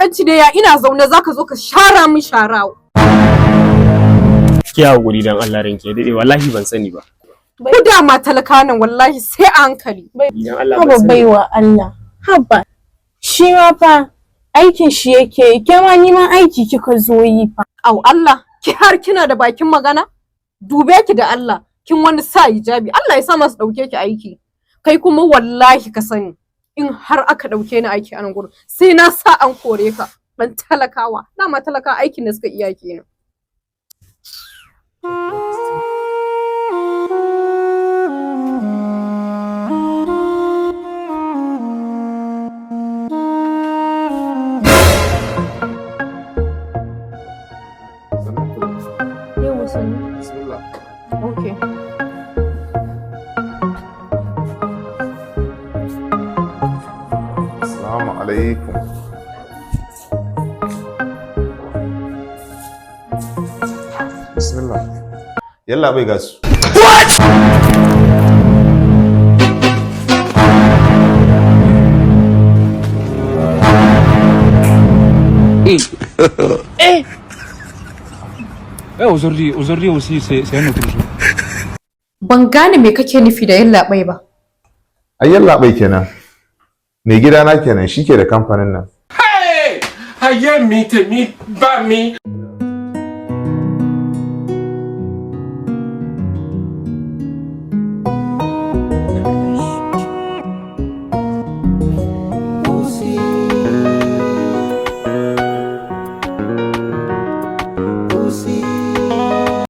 wulakanci ne? Ya ina zaune zaka zo ka shara min shara? Ki hakuri dan Allah, ranke dade, wallahi ban sani ba. Ku da ma talaka nan, wallahi sai a hankali. Idan Allah Haba ban sani. Baiwa Allah. Haba. Shi ma fa aikin shi yake yi, ke ma ni ma aiki kika zo yi fa. Au Allah, ki har kina da bakin magana? Dube ki da Allah, kin wani sa hijabi, Allah ya sa masu dauke ki aiki. Kai kuma wallahi ka sani, in har aka dauke ni aiki a nan gurin, sai na sa an kore ka. Dan talakawa, dama talaka aikin da suka iya kenan. Yau sannu. Bismillah. Okay. Assalamu alaikum. Bismillah. Yallabai, ga su. Eh, aujourd'hui, aujourd'hui aussi, c'est un autre jour. Ban gane me kake nufi da yallaɓai ba. Ai yallabai kenan. Mai gidana kenan, shi ke da kamfanin nan. Ayé mi, tèmi bá mi.